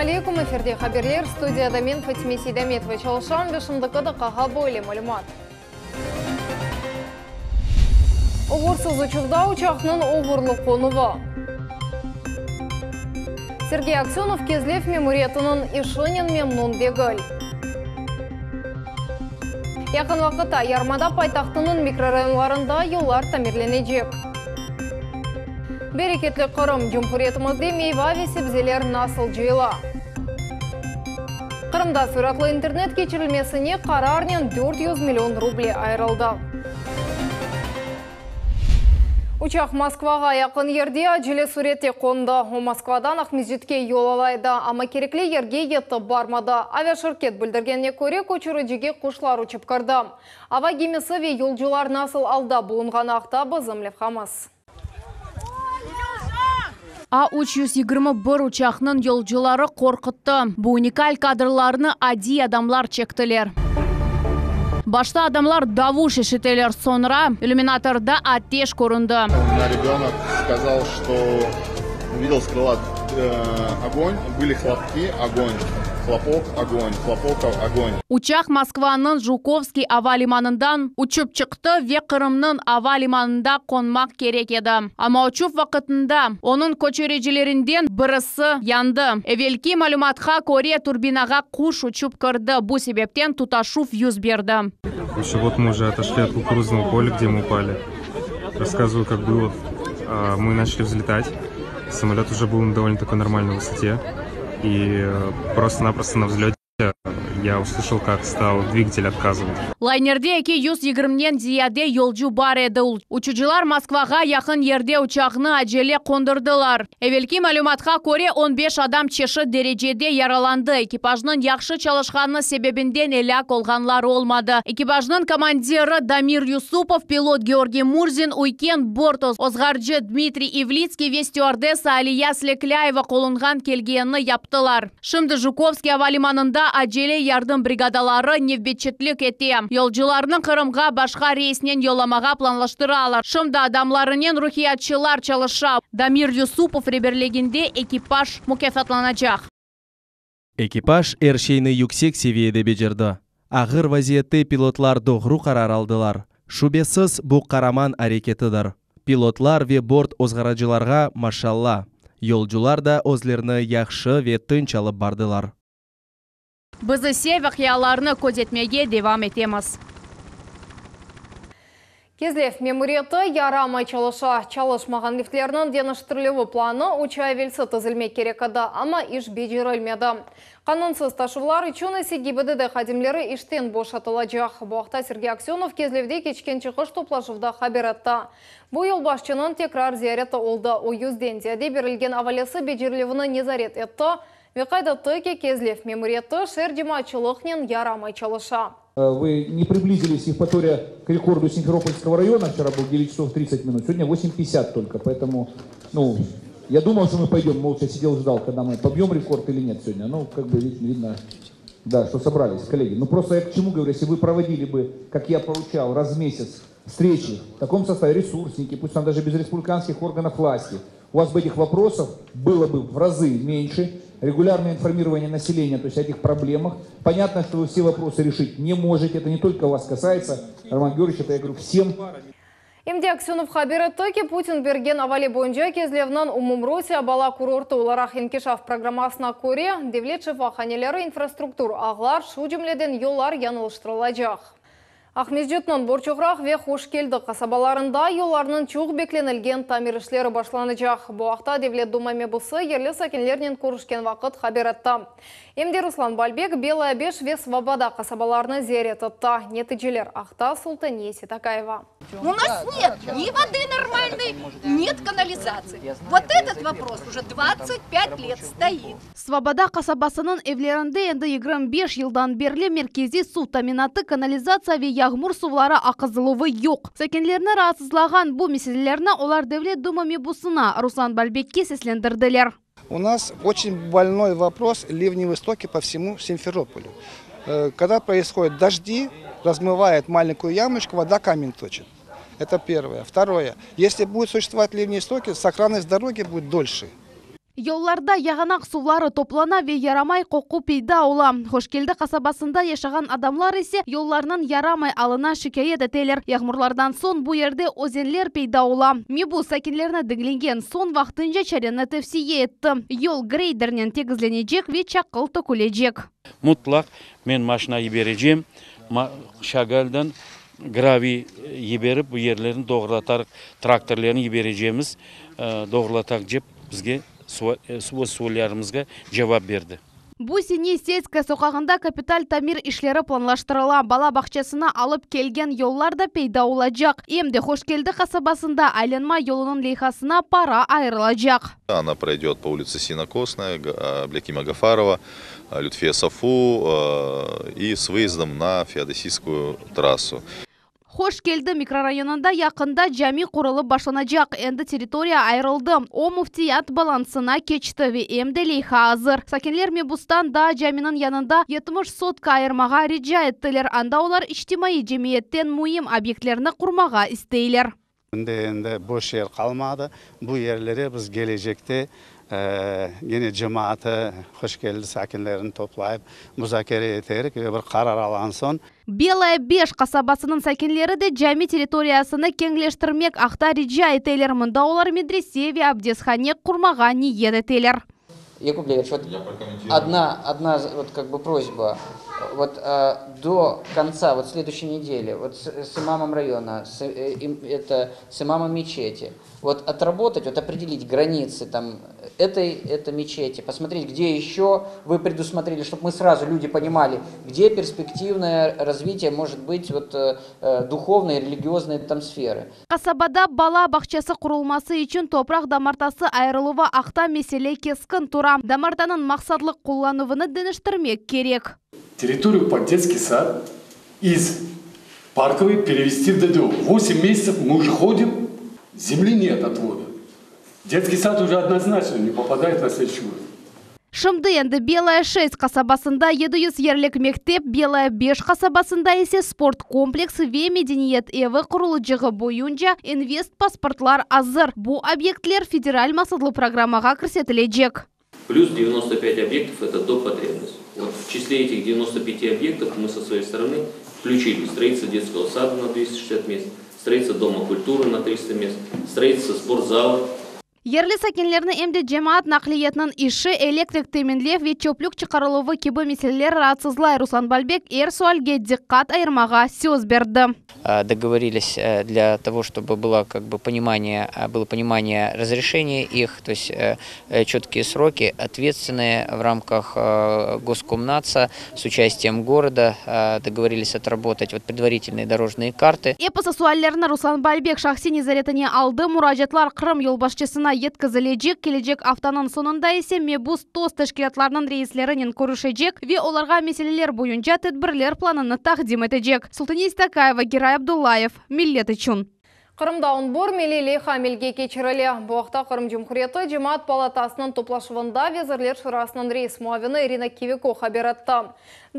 Aleyküm, efirde haberler, studiyada men Fatime Seydametova çalışam ve şimdiki daqqağa böyle malümat. Oğursız uçuvda uçaqnıñ oğurlı qonuvı. Sergey Aksönov Kezlev memuriyetiniñ işinen memnun degil. Yaqın vaqıtta yarımada paytahtınıñ mikrorayonlarında yollar tamirlenecek. Bereketli Qırım, cumhuriyetimizde meyva ve sebzeler nasıl cıyıla? Qırımda süratlı internet keçirilmesine qararnen 400 million ruble ayırıldı. Uçaq Moskvağa yaqın yerde acele sürette qondı. O, Moskvadan Aqmescitke yol ala edi, amma kerekli yerge yetip barmadı. Aviaşirket bildirgenine köre, köçüricige quşlar uçıp kirdi. Ava gemisi ve yolcular nasıl alda bulunğanı aqta bizim levhamız. A 321 uçaqnıñ yolcuları qorquttı. Bu unikal kadrlarnı adiy adamlar çektiler. Başta adamlar davuş eşiteler, soñra illüminatorda ateş köründi. У меня ребенок сказал, что увидел с крыла огонь, были хлопки, огонь, хлопок, огонь, хлопок, огонь. Uçaq Moskvanıñ Jukovskiy ava limanından uçıp çıqtı ve Qırımnıñ ava limanında qonmaq kerek edi. Amma uçuv vaqıtında onıñ köçüricilerinden birisi yandı. Evelki malümatqa köre, turbinağa quş uçıp kirdi, bu sebepten tutaşuv 101. Еще вот мы уже отошли от кукурузного поля, где мы упали. Рассказываю, как было. Мы начали взлетать. Самолет уже был на довольно такой нормальной высоте. И просто-напросто на взлете я услышал, как стал двигатель отказывать. Laynerde 220-den ziyade yolcu bar edi. Uçucılar Moskvağa yaqın yerde uçaqnı acele qondurdılar. Evelki malümatqa köre 15 adam çeşit derecede yaralandı. Ekipajnıñ yahşı çalışqanı sebebinden elâk olğanlar olmadı. Ekipajnıñ komandiri Damir Yusupov, pilot Georgiy Murzin, üyken bort ozğarcı Dmitriy İvlitskiy ve stüardessa Aliya Sleklâyeva qolundan kelgenini yaptılar. Şimdi Jukovskiy ava limanında acele yardım brigadaları nevbetçilik ete. Yolcularnı Qırımğa başqa reysnen yollamağa planlaştıralar. Şimdi adamlarnen ruhiyatçılar çalışa. Damir Yusupov reberliginde ekipaj mukâfatlanacaq. Ekipaj er şeyni yüksek seviyede becerdi. Ağır vaziyette pilotlar doğru qarar aldılar. Şübesiz, bu qaraman areketidir. Pilotlar ve bort ozğarıcılarğa maşalla. Yolcular da özlerini yahşı ve tınç alıp bardılar. Biz ise vaqialarnı közetmege devam etemiz. Kezlev memuriyeti yaramay çalışa. Çalışmağan liftlerniñ deñiştirilüvi planı 3 ay evelsi tizilmek kerek edi, amma iş becerilmedi. Qanunsız taşuvlar içün ise GİBDD hadimleri işten boşatılacaq. Bu aqta Sergey Aksönov Kezlevde keçken çıqış toplaşuvda haber etti. Bu yolbaşçınıñ tekrar ziyareti oldı. O, yüzden ziyade berilgen avalesi becerilüvini nezaret etti ve qayd etti ki, Kezlev memuriyeti şeer cemaatçılıqnen yaramay çalışa. Вы не приблизились, Евпатория, к рекорду Симферопольского района. Вчера был 9 часов 30 минут, сегодня 8.50 только. Поэтому, ну, я думал, что мы пойдем, молча сидел, ждал, когда мы побьем рекорд или нет сегодня. Ну, как бы видно, да, что собрались, коллеги. Ну, просто я к чему говорю, если вы проводили бы, как я поручал, раз в месяц встречи в таком составе, ресурсники, пусть там даже без республиканских органов власти, у вас бы этих вопросов было бы в разы меньше, регулярное информирование населения, то есть о этих проблемах. Понятно, что вы все вопросы решить не можете, это не только вас касается, Роман Георгиевич, это я говорю всем. Em de Aksönov haber etti ki, Putin bergen avale boyunca Kezlevniñ Umumrusiye bala kurortı olaraq inkişaf programmasına köre, devlet şifahaneleri infrastruktur ağlar, şu cümleden yollar yañılıştırılacaq. Aqmescitniñ Borçoqraq ve Hoş Keldi qasabalarında yollarnıñ çoq beklenilgen tamir işleri başlanacaq. Bu aqta Devlet Duma mebusı yerli sakinlernen körüşken vaqıt haber etti. Em de Ruslan Balbek Belaya Beş ve Svoboda qasabalarını ziyaret etti. Neticeler aqta Sultaniye Seytakayeva. У нас нет ни воды нормальной, нет канализации. Вот этот вопрос уже 25 лет стоит. Svoboda qasabasınıñ evlerinde endi 25 yıldan berli merkeziy suv taminatı, kanalizatsiya ve yağmur suvları aqızıluvı yoq. Sakinlerni raatsızlağan bu meselelerni olar Devlet Duma mebusına Ruslan Balbekke seslendirdiler. У нас очень больной вопрос ливневые стоки по всему Симферополю. Когда происходят дожди, размывает маленькую ямочку, вода камень точит. Это первое. Второе. Если будет существовать ливневые стоки, сохранность дороги будет дольше. Yollarda yağanaq suvları toplana ve yaramay qoqu peyda ola. Hoşkeldi qasabasında yaşağan adamlar ise yollarnıñ yaramay alına şikâyet eteler. Yağmurlardan soñ bu yerde özenler peyda ola. Mebus sakinlerni diñlegen soñ vaqtınca çareni tevsiye etti, yol greydernen tegizlenecek ve çaqıl tökülecek. Mutlaq men maşina yiberecem, Şagaldan graviy yiberip bu yerlerni doğrulatarıq, traktorlerni yiberecemiz, doğrulataq dep bizge öz suallerimizge cevap berdi. Bu sene Selskaya soqağında kapital tamir işleri planlaştırıla, bala bağçasına alıp kelgen yollar da peyda olacaq, em de Hoşkeldi qasabasında aylanma yolunıñ leyhasına para ayırılacaq. Ona proydet po ulitse Senokosnaya, Ablâkima Gafarova, Lütfiye Sofu i s vıezdom na Feodosiyskoyu trassu. Hoş Keldi mikrorayonında yaqında cami qurulıp başlanacaq. Endi territoriya ayırıldı, o, müftiyat balansına keçti ve em de leyha azır. Sakinler mebustan daa caminiñ yanında 70 sotka ayırmağa rica ettiler, anda olar içtimaiy cemiyetten müim obyektlerni qurmağa isteyler. Şimdi endi boş yer qalmadı. Bu yerlere biz kelecekte kene cemaatı, Hoş Keldi sakinlerini toplayıp, muzakere eterik ve bir qarar alğan soñ. Belaya Beş qasabasınıñ sakinleri de cami territoriyasını keñleştirmek aqta rica eteler, mında olar medrese ve abdesthane qurmağa niyet eteler. Yakub Leviç, вот одна, одна вот как бы просьба. Вот до конца вот следующей недели вот с, с имамом района, с, это, с имамом мечети, вот отработать, вот определить границы там этой, этой мечети, посмотреть, где еще вы предусмотрели, чтобы мы сразу люди понимали, где перспективное развитие может быть вот духовной, религиозной там сферы. Qasabada bala bağçası qurulması içün topraq damartası ayırıluvı aqta mesele keskin tura. Damartanıñ maqsatlı qullanuvını deñiştirmek kerek. Территорию под детский сад из Парковой перевести в ДДО. 8 месяцев мы уже ходим, земли нет отвода. Детский сад уже однозначно не попадает на следующий год. Şimdi endi Belaya Şest qasabasında 700 yerlik mektep, Belaya Beş qasabasında ise sport kompleksi ve medeniyet evi qurulacağı boyunca invest pasportlar azır. Bu obyektler federal maqsatlı programmağa kirsetilecek. Плюс 95 объектов – это доп. потребность. Вот в числе этих 95 объектов мы со своей стороны включили строительство детского сада на 260 мест, строительство Дома культуры на 300 мест, строительство спортзала. Yerli sakinlerni em de cemaat naqliyatınıñ işi, elektrik teminlev ve çöplük çıqarıluvı kibi meseleler raatsızlay. Ruslan Balbek er sualge diqqat ayırmağa söz berdi. Договорились для того, чтобы было как бы понимание, было понимание разрешения их, то есть четкие сроки, ответственные в рамках Госкомнаца с участием города договорились отработать вот предварительные дорожные карты. Episi suallerni Ruslan Balbek şahsiy nezaretine aldı. Muracaatlar Qırım yolbaşçısına yetkizilecek. Kelecek aftanıñ soñunda ise mebus TOS teşkilâtlarınıñ reislerinen körüşecek ve olarğa meseleler boyunca tedbirler planını taqdim etecek. Sultaniye Istakayeva, Giray Abdullayev, Millet içün. Qırımda 11 milliy leyha amelge keçirile. Bu aqta Qırım Cumhuriyeti Cemaat palatasınıñ toplaşuvında Vezirler Şurasınıñ reis muavini Irina Kiviko haber etti.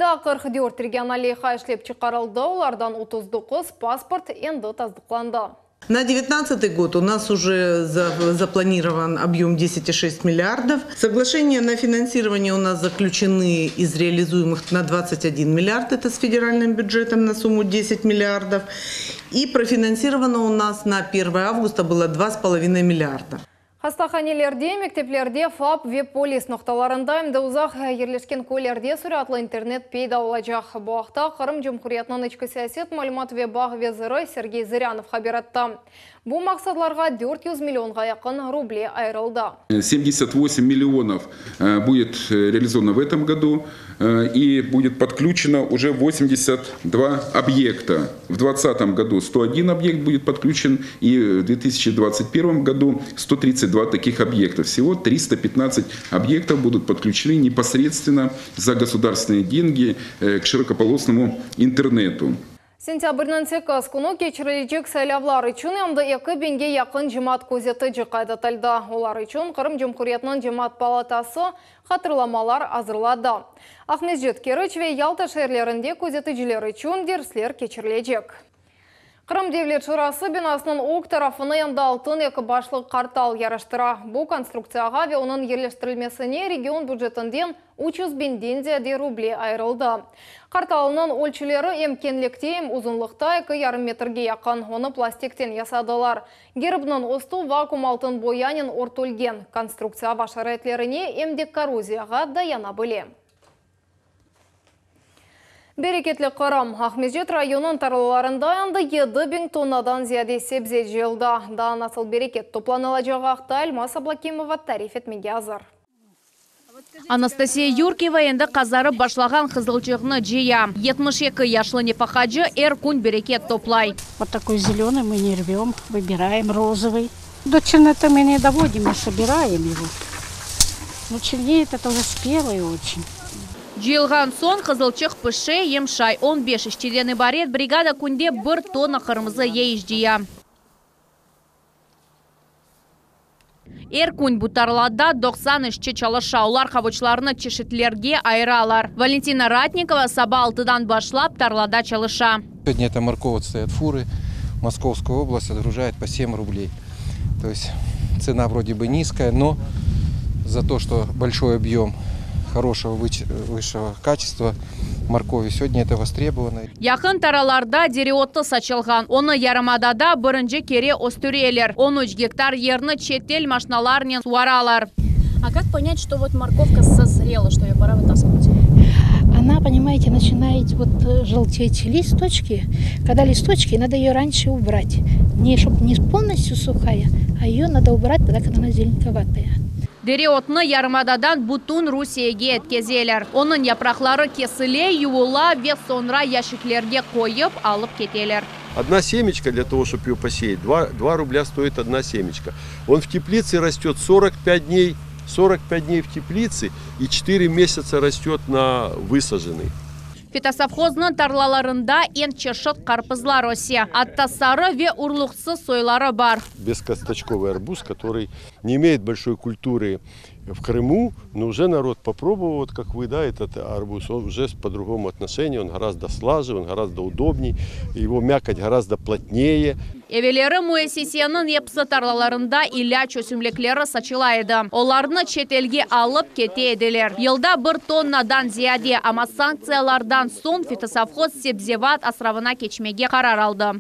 Daa 44 regional leyha işlep çıqarıldı, olardan 39 pasport endi tasdıqlandı. На 2019 год у нас уже запланирован объем 10,6 миллиардов. Соглашения на финансирование у нас заключены из реализуемых на 21 миллиард, это с федеральным бюджетом на сумму 10 миллиардов. И профинансировано у нас на 1 августа было 2,5 миллиарда. Hastahanelerde, mekteplerde, FAP ve polis noqtalarında em de uzaq yerleşken köylerde süratlı internet peyda olacaq. Bu aqta Qırım Cumhuriyetiniñ içki siyaset, malümat ve bağ veziri Sergey Zırânov haber etti. Bu maqsatlarğa 400 millionğa yaqın ruble ayırıldı. 78 миллионов будет реализовано в этом году и будет подключено уже 82 объекта. В 2020 году 101 объект будет подключен и в 2021 году 132 таких объекта. Всего 315 объектов будут подключены непосредственно за государственные деньги к широкополосному интернету. Sentâbrniñ 8 künü keçirilecek saylavlar içün endi 2000ge yaqın cemaat közetici qayd etildi. Olar içün Qırım Cumhuriyetiniñ Cemaat palatası hatırlamalar azırladı. Aqmescit, Keriç ve Yalta şeerlerinde közeticiler içün dersler keçirilecek. Qırım Devlet Şurası binasınıñ ög tarafını endi altın eki başlı qartal yaraştıra. Bu konstruktsiyağa ve onıñ yerleştirilmesine region bücetinden 300 biñden ziyade ruble ayırıldı. Qartalnıñ ölçüleri em keñlikte, em uzunlıqta eki yarım metrge yaqın. Onı plastikten yasadılar. Gerbniñ üstü vakuum altın boyanen örtülgen. Konstruktsiya ava şaraitlerine, em de korroziyağa dayana bile. Bereketli Qırım. Aqmescit rayonınıñ tarlalarında endi 7000 tonnadan ziyade sebze cıyıldı. Daa nasıl bereket toplanılacağı aqta Elmaz Ablâkimova tarif etmege azır. Anastasiya Yurkiyeva endi qazarıp başlağan qızılçıqnı cıya. 72 yaşlı nefaqacı er kün bereket toplay. Вот такой зеленый мы не рвем, выбираем розовый. До черноты мы не доводим, мы собираем его. Но чернеет это уже спелый очень. Cıyılğan soñ qızılçıq pişe, yımşay. 15 işçiden ibaret brigada künde bir tonna qırmızı yeyiş cıya. Er kün bu tarlada 90 işçi çalışa. Olar havuçlarnı çeşitlerge ayıralar. Valentina Ratnikova saba altıdan başlap tarlada çalışa. Сегодня это морковь стоят фуры. Московская область отгружает по 7 рублей. То есть цена вроде бы низкая, но за то, что большой объем хорошего высшего качества моркови, сегодня это востребовано. Yaqın tarlalarda dereotu saçılğan. Onı yarımadada birinci kere östüreler. 13 gektar yerni çetel maşinalarnen suvaralar. А как понять, что вот морковка созрела, что ее пора вытаскивать? Она, понимаете, начинает вот э, желтеть листочки. Когда листочки, надо ее раньше убрать. Не чтобы не полностью сухая, а ее надо убрать тогда, когда она зеленковатая. Dereotunı yarımadadan bütün Rusiyege etkezeler. Onıñ yapraqları kesile, yuvula ve soñra yaşiklerge qoyıp alıp keteler. Одна семечка для того, чтобы ее посеять, 2, 2 рубля стоит одна семечка. Он в теплице растет 45 дней, 45 дней в теплице и 4 месяца растет на высаженный. Fitosovhoznıñ tarlalarında eñ çeşit qarpızlar öse. Atta sarı ve urluqsız soyları bar. Бескосточковый арбуз, который не имеет большой культуры в Крыму, но уже народ попробовал, вот как вы, да, этот арбуз, он уже по-другому отношению, он гораздо слаже, он гораздо удобней, его мякоть гораздо плотнее. Evelleri müessiseniñ episi tarlalarında ilâc ösümlikleri saçıla edi. Olarnı çetelge alıp kete ediler. Yılda bir tonnadan ziyade, amma sanktsiyalardan soñ fitosovhoz sebzevat asravına keçmege qarar aldı.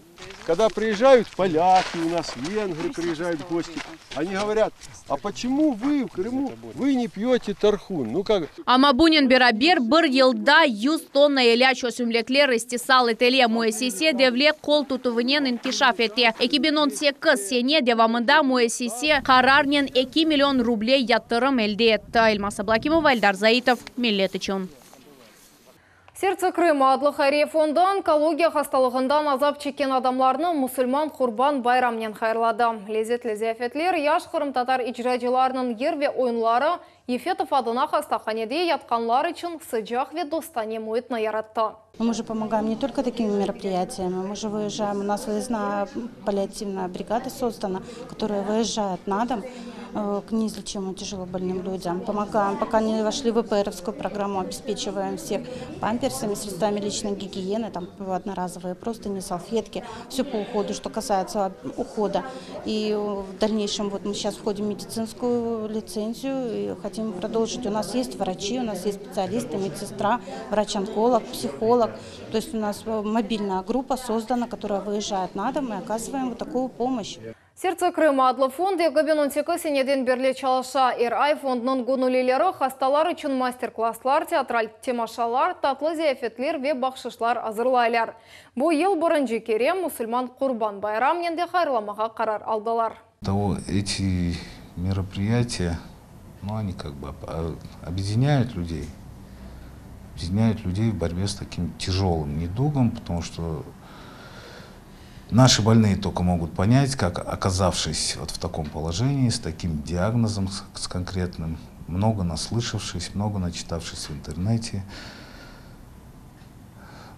Когда приезжают поляки у нас, венгры приезжают в гости, они говорят, а почему вы в Крыму, вы не пьете тархун? Ну как? Amma bunen beraber bir yılda 100 tonna ilâc ösümlikler istisal etile. Müessise devlet qol tutuvınen inkişaf ete. 2018 sene devamında müessise qararnen 2 million ruble yatırım elde etti. Elmaz Ablâkimova, Eldar Zaitov, Millet içün. Сердце Крыма adlı hayriye fondu onkologiya hastalığından azap çekken adamlarnı musulman Qurban bayramnen hayırladı. Lezetli ziyafetler, yaş qırımtatar icracılarınıñ yır ve oyunları Yefetov adına hastahanede yatqanlar içün sıcaq ve dostane müitni yarattı. Мы же помогаем не только такими мероприятиями, мы же выезжаем, у нас выездная паллиативная бригада создана, которая выезжает на дом э, к неизлечимо тяжело больным людям. Помогаем, пока не вошли в ВПРовскую программу, обеспечиваем всех памперсами, средствами личной гигиены, там одноразовые простыни, салфетки, все по уходу, что касается ухода. И в дальнейшем вот мы сейчас входим в медицинскую лицензию и хотим продолжить. У нас есть врачи, у нас есть специалисты, медсестра, врач-онколог, психолог. То есть у нас мобильная группа создана, которая выезжает на дом и оказываем вот такую помощь. Сердце Крыма adlı fond 2018 seneden berli çalışa. Er ay fondnıñ göñüllileri hastalar içün master-klasslar, teatral temaşalar, tatlı ziyafetler ve bahşışlar azırlaylar. Bu yıl birinci kere musulman Qurban bayramnen de hayırlamağa qarar aldılar. Того эти мероприятия, ну, они как бы объединяют людей, объединяют людей в борьбе с таким тяжелым недугом, потому что наши больные только могут понять, как оказавшись вот в таком положении, с таким диагнозом, с, с конкретным, много наслышавшись, много начитавшись в интернете,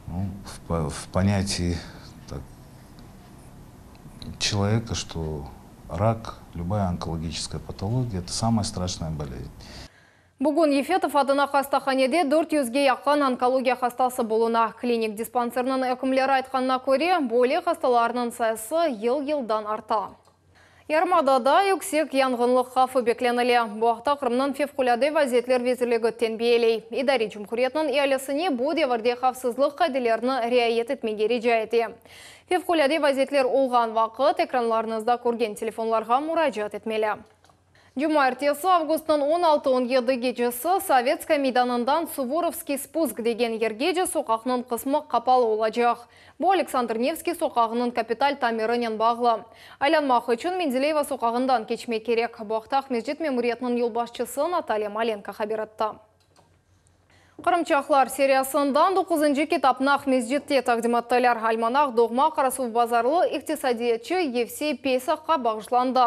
ну, в, в понятии так, человека, что рак, любая онкологическая патология – это самая страшная болезнь. Bugün Yefetov adına hastahanede dört yüzge yaqın onkologiya hastası buluna. Klinik dispanserniñ ekimleri aytqanına köre, böyle hastalarnıñ sayısı yıl-yıldan arta. Yarımadada yüksek yanğınlıq havfı beklenile. Bu aqta Qırımnıñ Fevqulâde vaziyetler vezirligi tenbiyeley. İdare cumhuriyetniñ ealisine bu devirde havfsızlıq qaidelerini riayet etmege rica ete. Fevqulâde vaziyetler olğan vaqıt ekranlarıñızda körgen telefonlarğa muracaat etmeli. Cumaertesi, avgustnıñ on altı, on yedi gecesi Sovetskaya meydanından Suvorovskiy spusk degen yergece soqaqnıñ qısmı qapalı olacaq. Bu, Aleksandr Nevskiy soqağınıñ kapital tamirinen bağlı. Aylanmaq içün Mendeleyeva soqağından keçmek kerek. Bu aqta Aqmescit memuriyetiniñ yolbaşçısı Natalya Malenko haber etti. Qırımçaqlar seriyasından doquzıncı kitapnı Aqmescitte taqdim ettiler. Almanah doğma qarasuvbazarlı iqtisadiyatçı Yevsey Pesahqa bağışlandı.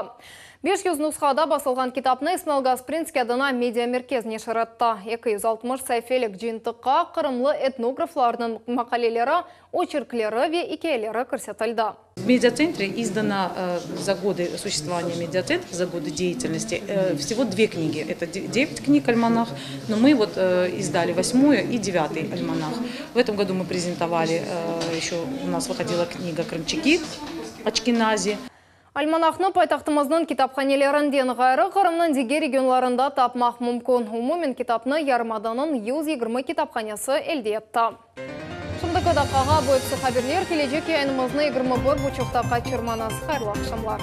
500 nushada basılğan kitapnı İsmail Gasprinskiy adına mediamerkez neşir etti. 260 saifelik cıyıntıqqa qırımlı etnograflarnıñ maqaleleri, oçerkleri ve ikâyeleri kirsetildi. В медиацентре издано за годы существования медиацентра, за годы деятельности всего две книги. Это девять книг «Альманах», но мы вот издали восьмую и девятый «Альманах». В этом году мы презентовали, еще у нас выходила книга «Крымчаки» Ачкинази. Almanahnı paytahtımıznıñ kitaphanelerinden ğayrı Qırımnıñ diger regionlarında tapmaq mümkün. Umumen kitapnı yarımadanıñ 120 kitaphanesi elde etti. Şimdiki daqqağa bu episi haberler. Kelecek yayınımıznı 21 buçuqta qaçırmañız. Hayırlı aqşamlar.